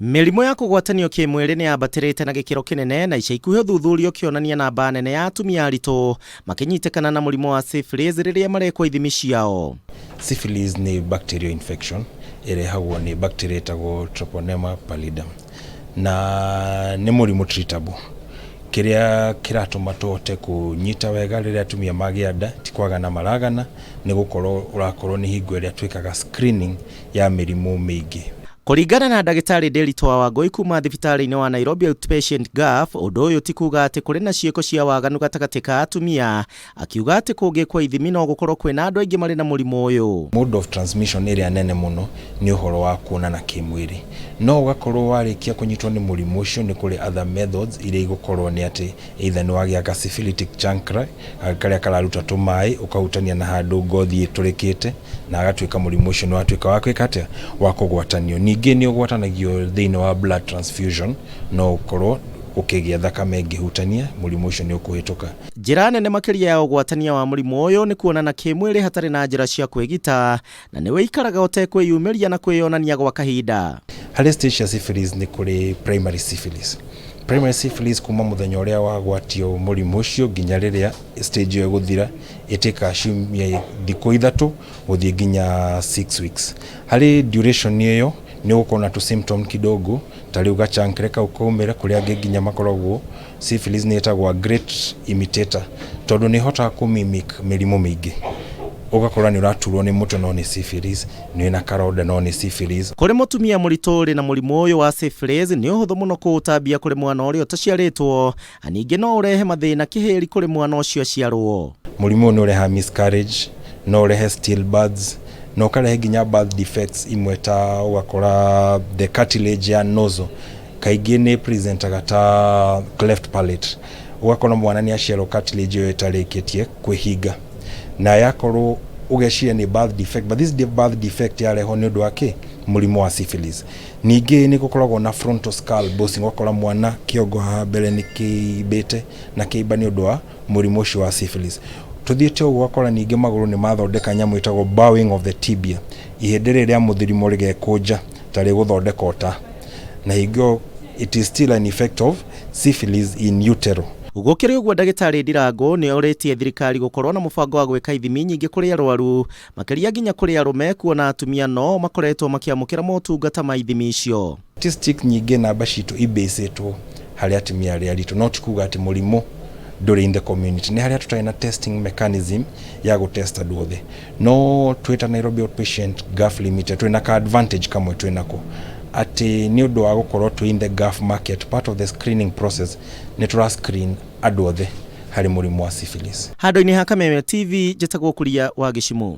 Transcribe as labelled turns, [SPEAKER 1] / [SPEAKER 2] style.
[SPEAKER 1] Mĩrimũ ya kũgwatanio kĩmwĩrĩ nĩ yambatĩrĩte na gĩkĩro kĩnene na ica ikuhĩ ũthuthuria ũkĩonania namba nene ya atumia aritũ makĩnyitĩkana na mũrimũ wa syphilis rĩrĩa marekwo ithimi ciao.
[SPEAKER 2] Syphilis nĩ bacterial infection ĩrehagwo nĩ bacteria ĩtagwo Treponema pallidum na nĩ mũrimũ treatable. Kĩrĩa kĩratũma tũhote kũnyita wega rĩrĩa atumia magĩa nda ti kwagana maragana, nĩ gũkorwo ũrakorwo nĩ hingo ĩrĩa twĩkaga screening ya mĩrimũ mĩingĩ.
[SPEAKER 1] Kũringana na ndagĩtarĩ Nderitu wa Wangũi kuma thibitarĩ-inĩ wa Nairobi Outpatient Gulf, ũndũ ũyũ ti kuga atĩ kũrĩ na ciĩko cia waganu gatagatĩ ka atumia, akiuga atĩ kũngĩkwo ithimi no gũkorwo kwĩna andũ aingĩ marĩ na mũrimũ ũyũ.
[SPEAKER 2] Mode of transmission ĩrĩa nene mũno nĩ ũhoro wa kuonana kĩmwĩrĩ. No ũgakorwo warĩkia kũnyitwo nĩ mũrimũ ũcio nĩ kũrĩ other methods iria igũkorwo nĩ atĩ either nĩ wagĩa ga syphilitic chancre karĩa kararuta tũmaĩ ũkahutania na handũ ngothi ĩtũrĩkĩte na agatuĩka mũrimũ ũcio nĩ watuĩka wa gwĩka atĩa, wa kũgwatanio. Ningĩ nĩ ũgwatanagio thĩinĩ wa blood transfusion, no ũkorwo ũkĩgĩa thakame ĩngĩhutania mũrimũ ũcio nĩ ũkũhĩtũka.
[SPEAKER 1] Njĩra nene makĩria ya ũgwatania wa mũrimũ ũyũ nĩ kuonana kĩmwĩrĩ hatarĩ na njĩra cia kwĩgita na nĩ wĩikaraga ũtekwĩyumĩria na kwĩyonania gwa kahinda.
[SPEAKER 2] Harĩ stage cia syphilis nĩ kũrĩ primary syphilis. Primary syphilis kuma mũthenya ũrĩa wagwatio mũrimũ ũcio nginya rĩrĩa stage ĩyo ĩgũthira ĩtĩkaga ciumia thikũ 3 gũthiĩ nginya 6 weeks. Harĩ duration ĩyo nĩ ũgũkorwo na tũ symptom kidogo ta rĩu gachankre kau kaumĩra kũrĩa angĩ nginya makoragwo syphilis nĩ ĩtagwo a great imitator tondũ nĩ ĩhotaga kũ mimic mĩrimũ mĩingĩ. Ũgakora nĩ ũraturwo nĩ mũtwe no nĩ syphilis, nĩ wĩna karonda no nĩ syphilis.
[SPEAKER 1] Kũrĩ mũtumia mũritũ ũrĩ na mũrimũ ũyũ wa syphilis nĩ ũhũthũ mũno kũũtambia kũrĩ mwana ũrĩa ũtaciarĩtwo na ningĩ no ũrehe mathĩna kĩhĩri kũrĩ mwana ũcio aciarwo.
[SPEAKER 2] Mũrimũ ũyũ nĩ ũrehaga miscarriage, no ũrehe stillbirths, na ũkarehe nginya birth defects imwe ta ũgakora the cartilage ya nozzle kaingĩ nĩ presentaga ta cleft palate. Ũgakora mwana nĩ aciarwo cartilage ĩyo ĩtarĩkĩtie kwĩhinga na yakorwo ũgeciria nĩ birth defect, but this birth defect yarehwo nĩ ũndũ wa kĩ? Mũrimũ wa syphilis. Ningĩ nĩ gũkoragwo na frontal skull bossing, ũgakora mwana kĩongo haha mbere nĩ kĩimbĩte na kĩimba nĩ ũndũ wa mũrimũ ũcio wa syphilis. Tũthiĩte ũguo ũgakora ningĩ magũrũ nĩ mathondeka nyamũ ĩtagwo bowing of the tibia, ihĩndĩ rĩrĩ rĩa mũthirimo rĩgekũnja ta rĩgũthondeka ũta, na hingo ĩyo it is still an effect of syphilis in utero.
[SPEAKER 1] Gũkĩrĩ ũguo, ndagĩtarĩ Ndirango nĩ orĩtie thirikari gũkorwo na mũbango wa gwĩka ithimi nyingĩ kũrĩ arwaru, makĩria nginya kũrĩ arũme, kuona atumia no makoretwo makĩamũkĩra motungata ma ithimi icio.
[SPEAKER 2] Statistic nyingĩ namba citũ ibĩcĩtwo harĩ atumia arĩa aritũ, no ti kuga atĩ mũrimũ ndũrĩ in the community. Nĩ harĩa tũtarĩ na testing mechanism ya gũtest andũ othe, no twĩ ta Nairobi Outpatient Gulf Limited twĩna ka advantage kamwe twĩnako atĩ nĩ ũndũ wa gũkorwo twĩ in the Gulf market, part of the screening process nĩ tũra screen andũ othe harĩ mũrimũ wa syphilis.
[SPEAKER 1] Handũ-inĩ ha Kameme TV, njĩtagwo Kuria wa Gĩcimũ.